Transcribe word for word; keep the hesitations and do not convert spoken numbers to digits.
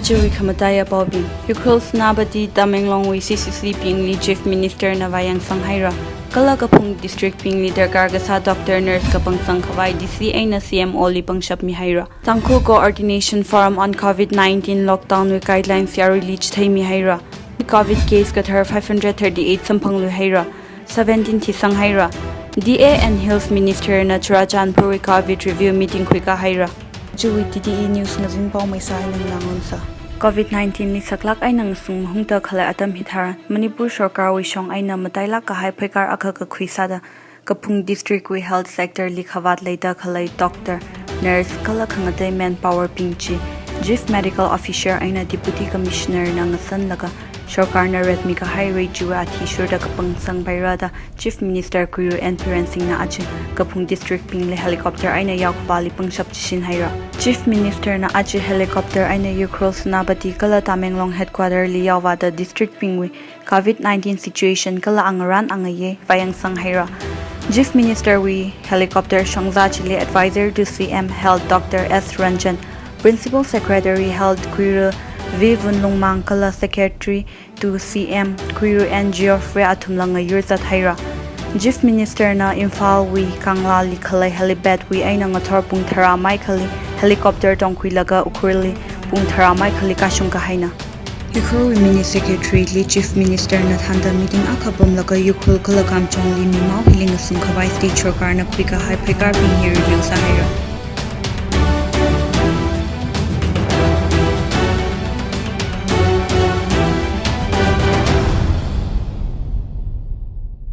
Chiwui khamataiya paobing. Ukhrul Senapati Tamenglongwui C C C bingli Chief Minister na vāyangsang haira. Kala kaphung district bingli darkar kasā doctor, nurse kapangsang khavai D C eina C M O li pangshap mihaira. Tangkhul Coordination Forum on COVID nineteen lockdown wui guidelines yaruili chitheimi haira. COVID case kathar five hundred thirty-eight samphangluihaira. Seventeen thisang haira. D A and Hills Minister na Churachandpur wui COVID review meeting khuikā haira. Chiwui T T E News ngazin pao maisā eina nganāngarosa. COVID nineteen li saklāk eina ngasung mahungda khalei atam hitharan, Manipur sorkarwui shong eina matailāk kahai phoikar akha kakhui sāda, kaphung district wui health sector li khavāt leida khalei doctor, nurse kala khangatei manpower bing chi Chief Medical Officer eina Deputy Commissioner na ngasanlaga, sorkarna ratmi kahai rate chiwui athishurda kapangsang paira da Chief Minister Kuiru N Biren Singh na aja kaphung district bingli helicopter eina yaokapāli pangshap chishin haira. Chief Minister na aja helicopter eina Ukhrul Senapati kala Tamenglong headquarter li yaovāda district bingwui COVID nineteen situation kala angarān angaye vāyangsang haira. Chief Minister wui helicopter shongza chili Advisor to C M Health Doctor S Ranjan, Principal Secretary Health Kuiru V Vunlungmang kala Secretary to C M Kuiru N Geoffrey athumla ngayur zat haira. Chief Minister na Imphal wui Kangla li khalei helipad wui eina ngathor pung tharā maikhali helicopter tongkhuilaga Ukhrul li pung tharā maikhali kashung kahaina. Ukhrul wui Mini Secretary li Chief Minister na thānda meeting akha pamlaga Ukhrul kala Kamjong li mimao hili ngasung khavai state sorkarna khuikahai phoikar bing hi review sāhaira.